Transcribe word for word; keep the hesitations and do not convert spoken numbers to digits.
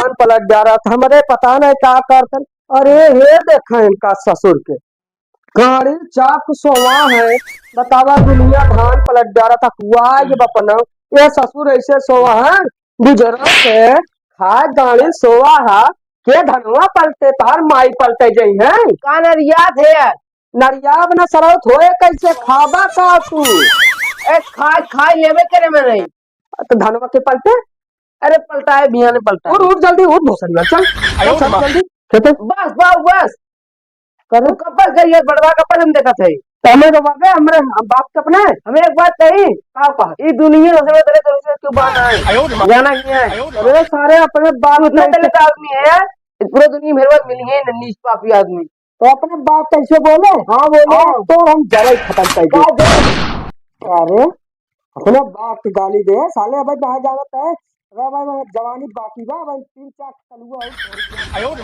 धान पलट जा रहा था, हमरे पता नहीं का करतन। अरे हे देखे इनका ससुर के, गाड़ी चाप सोवा है, बतावा दुनिया धान पलट जा रहा था, हुआ ये बपना, ये ससुर ऐसे सोवा है, गुजरा से खाए गाड़ी सोवा है, के धनवा पलटे, तहार माई पलटे जई है। का नरियात है यार? नरियाब ना सरौत होए कैसे खाबा का तू? ए, खाए, खाए लेवे करे में नहीं। तो धनवा के पलटे? अरे पलटा है, बिहाने पलटा है। उठ, उठ जल्दी, उठ भोसड़िया, चल, चल, चल जल्दी, खेते। बस, बस, बस। करे? तू कब बस गई है, बड़वा कब हम देखत है? तो हमें तो बाबे, हमरे, हम बाप के अपने। हमें एक बात कही। का कहा? ई दुनिया में सबसे बड़े दोस्त क्यों बात है? जाना ही है। अरे सारे अपने बाप तू इतना के दलित आदमी है यार, पूरा दुनिया में मेरे पास मिली है नीच पापी आदमी। तो अपने बाप कैसे बोले? हाँ, बोले। हाँ, तो हम जरा ही खत्म कर दे। का जरा? अरे, अपने बाप के गाली दे, साले, अबे कहाँ जावत है? अरे भाई, भाई, जवानी बाकी बा, भाई, तीन चार तलुआ और